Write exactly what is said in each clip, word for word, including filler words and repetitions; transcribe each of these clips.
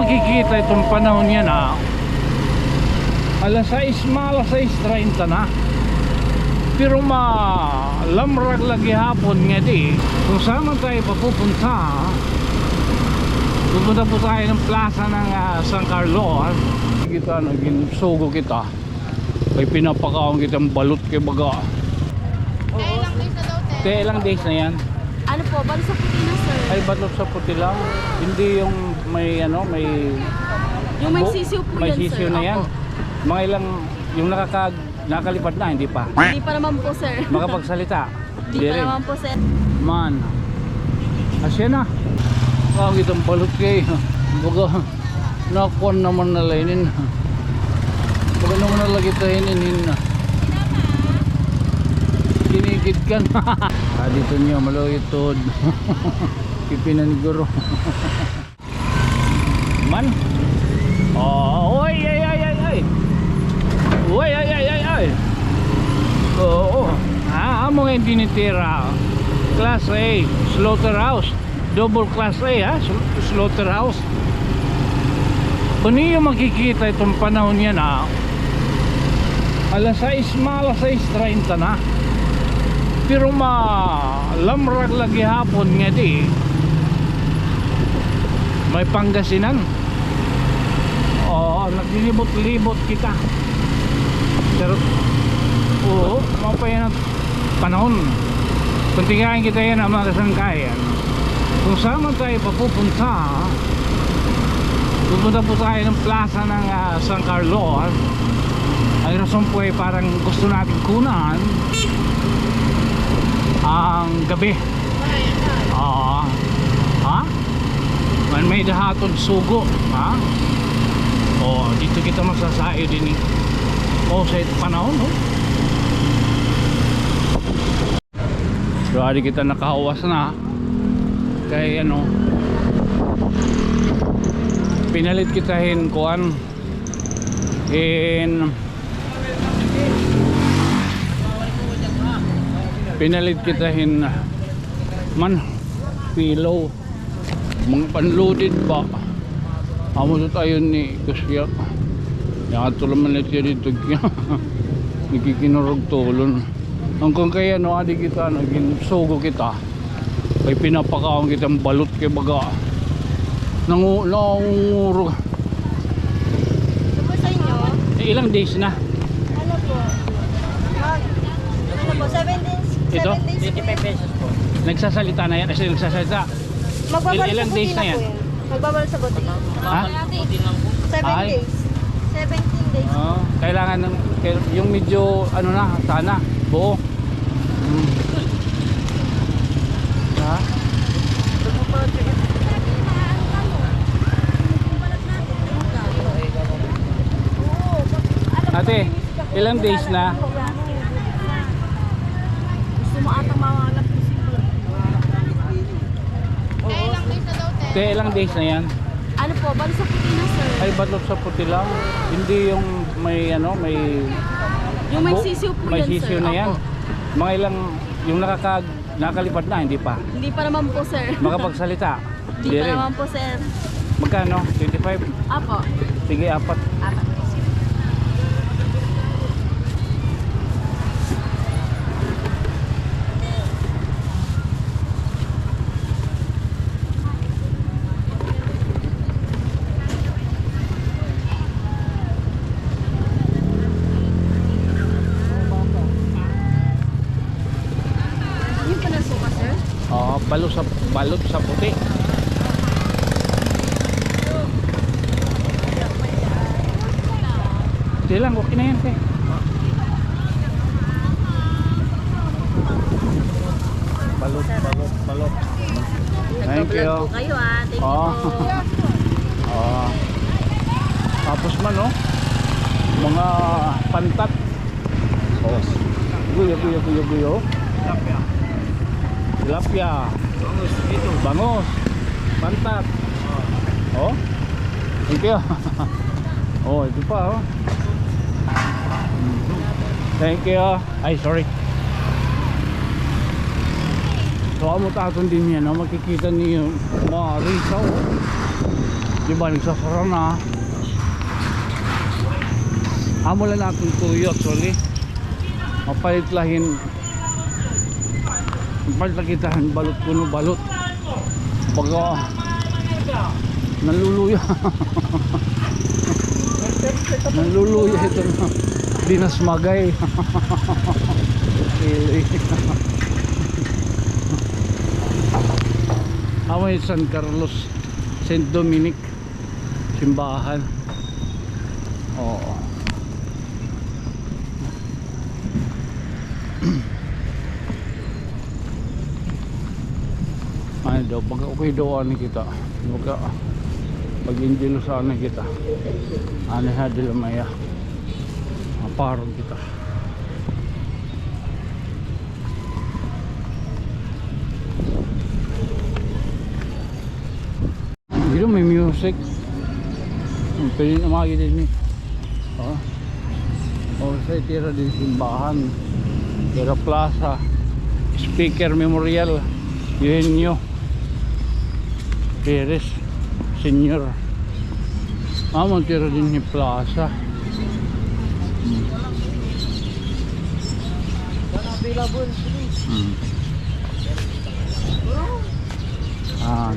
Kikita iton panahon yana, alas sais na, alas sais treinta na. Pero malamrag la gihapon ngadi. Kung saan man tayo papupunta, pupunta po tayo ng plaza ng, ah, San Carlo, ah. Kita na, ginsugo kita. Kay pinapakaon kita hin balot kay baga. Kaya ilang days na daw, te? Kaya ilang days na yan? Ano po, balot sa puti na, sir. Ay, balot sa puti lang. Hindi yung may, ano, may Yung may bu-, sisiw po may yan, sisiw sir. Na yan. Opo. Mga ilang, yung nakaka-, nakalipad na, hindi pa? Hindi pa naman po, sir. Makapagsalita? Di pa naman po, sir. Man. Asya na. Ang itong balot kay. Baga, nakuan naman na la inin. Baga naman na la kita inin, hin. Kinikit kan. Ah, dito niyo, maluyod tuod. Kipinan guro. Man. Oh, oy, ay, ay, ay, ay. Oy, ay, ay, ay, ay. Oo. Ah, amo nga dinitira. Class A, slaughterhouse. Double class A, ha? Sl-, slaughterhouse. Kung niyo makikita itong panahon yana, alas sais na, alas sais treinta na. Pero malamrag la gihapon ngadi. May Pangasinan. Oo, nagdinibot-libot kita. Pero, oo, mao pa yana nga panahon. Kung tingnan kita yana, mga kasangkayan, kung saan man tayo papupunta, pupunta po tayo ng plaza ng, ah, San Carlo, ah. Ang rason po ay parang gusto natin kunan ang gabi. Oo. Ha? Man may dahaton sugo, ha? O, dito kita masasayo dinhi. O, sa panahon, no? So, adi kita nakahuwas na. Kay, ano, pinalit kita hin kuan. In Pinalit kita hin man, pillow. Mga panloaded ba? Amo to tayo ni Kusya. Yang ato naman na siya dito. Nakikinurog tulon. Ang kung kaya, no, adi kita, naging sugo kita. Kay pinapakaon kita hin balot kay baga nangu-, nangungurog. Ito po sa inyo. Eh, ilang days na? Ano po? Mag-, ano po, seven days. Ito? Seven days po. Twenty-five pesos po. Nagsasalita na yan? Kasi nagsasalita. Magbabalik sa puti na po yan. Ilang days na yan? Magbabalik sa puti. Ha? Seven days. Seventeen days. Oo, kailangan ng, yung medyo, ano na, sana, buo. Hmm. Ha? Ate, ilang days na? Gusto mo ata mahanap yung simple. Kaya ilang days na daw, te? Kaya ilang days na yan? Ano po, balot sa puti na, sir. Ay, balot sa puti lang. Hindi yung may, ano, may Yung may bu-, sisiw po may yan, sisiw sir. Na yan. Opo. Mga ilang, yung nakaka-, nakalipad na, hindi pa? Hindi pa naman po, sir. Makapagsalita? Hindi pa naman po, sir. Magkano? Twenty-five? Apo. Sige, apat. Apat. Yung pala suka, sir? Oo, balot sa, balot sa puti. Hindi lang, okay na yan, te. Balot, balot, balot. Thank you. Nagbablog po kayo, ah. Thank you po. Oo. Tapos man, oh. Mga pantat. Oh. Guyo, guyo, guyo, guyo. Tilapia. Tilapia. Bangus, ito. Bangus. Pantat. Oh. Thank you. Oh, ito pa, oh. Thank you. Ay, sorry. So, amo ta aton dinhi, no? Makikita niyo, mga risaw, oh. Di ba, nagsasara na. Amo la an aton tuyo, actually. Mapalit la hin, mapalit la kita hin balot kuno, balot. Baga, nanluluya. Nanluluya ito na. Di na sumagay. Amo it San Carlos, Saint Dominic. Simbahan. Oo. Ay daw, pag okay daw, ani kita. Pagka, pag-Angeles, ani kita. Ani ha, Dela Maya. Maparog kita. Dito may music. Hmm, pwede na magi din eh. Oh. Oh, sa tira din simbahan. Tira Plaza. Speaker Memorial. Eugenio Perez Senior. Amo tira din ni Plaza. Hmm. Hmm. An.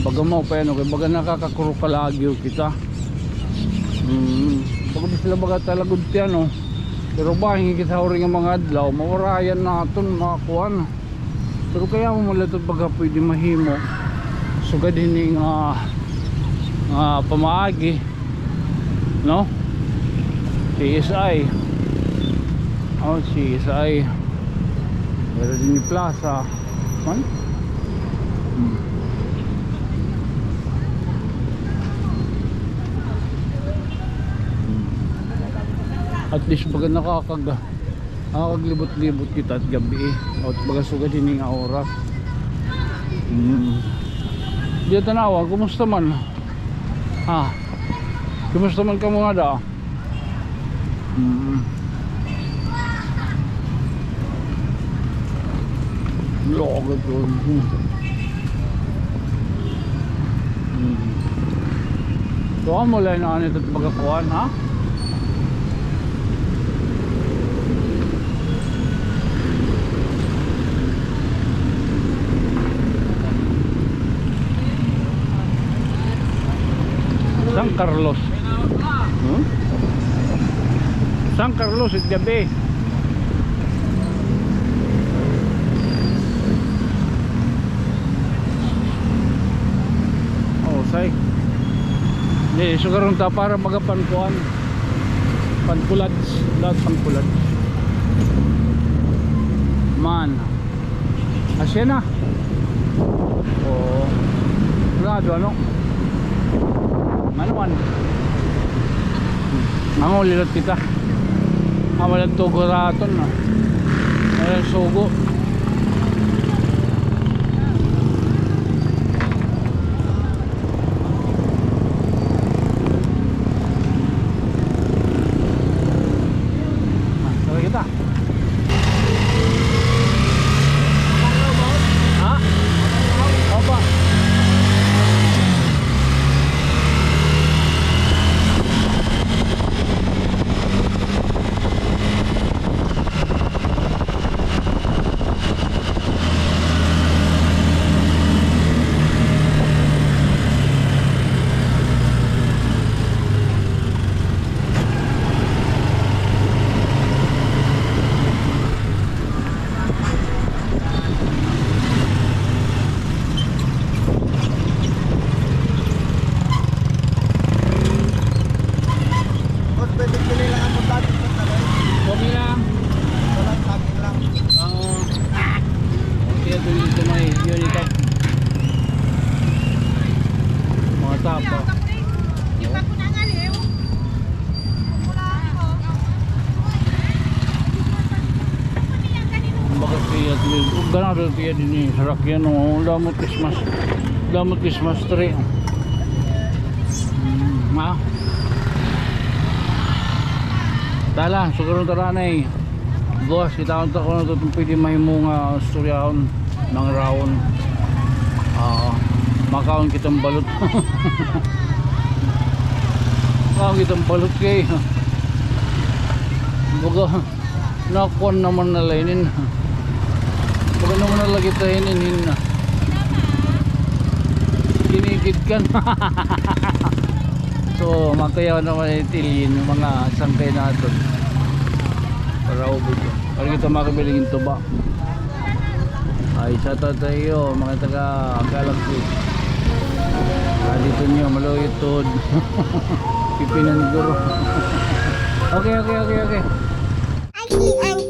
Baga mao pa yan, okay? Baga nakakakurukalagyo kita. Hmm. Baga di sila baga talagod tiyan, oh. Pero bahin kita uri nga mga adlaw, mawarayan naton, mga kuan. Pero kay amo man la ito baga pwede mahimo. Sugad hini nga, nga pamaagi, no? C S I. Oh, C S I. Pero dinhi plaza man. Hmm. Hmm. At least baga nakakag- Ah, kaglibot-libot kita at gabi, eh. O, baga sugad hini nga oras. Mm. Diya tanawa, kumusta man? Ha? Kumusta man kamo ngada? Mm. Loko to. Mm. So, amo la ini, ano, ito pagkakuan, ha? San Carlos. Hmm? San Carlos, it gabi. Oh, say. Di, so karon ta para baga pankuan. Panpulads, lahat panpulads. Man. Asya na. Oo. Grado, ano? Ano man? Manguli la kita. Amo la tugo raton, ah. Ay, sugo. Ah, tara kita. Ha? Opo. Boss, pwede pili lang ako dati sa talay. Okay lang. Ito lang, saging lang. Ang, okay, ito dito may unit of mga tapa. Baga siya, ganado siya dinhi, sarakyan, o, damo it Christmas, damo it Christmas tree. Hmm. Ha? Tala, siguro tara na eh. Boss, kita ko na ito itong pwede mahimo nga storyahon, mga rawon. Oo. Makaon kitang balot. Makaon kitang balot kay. Baga, nakuan naman na la inin. Baga naman na la kita inin, hin na. Kinikit kan. So, makayaw naman itilin, mga sangkay naton. Para ubod. Para kita makabiling tuba. Ay, shout out sa iyo, mga taga Galaxy. Ah, dito niyo, maluyot tuod. Pipinan guro. Okay, okay, okay, okay. Actually, I'm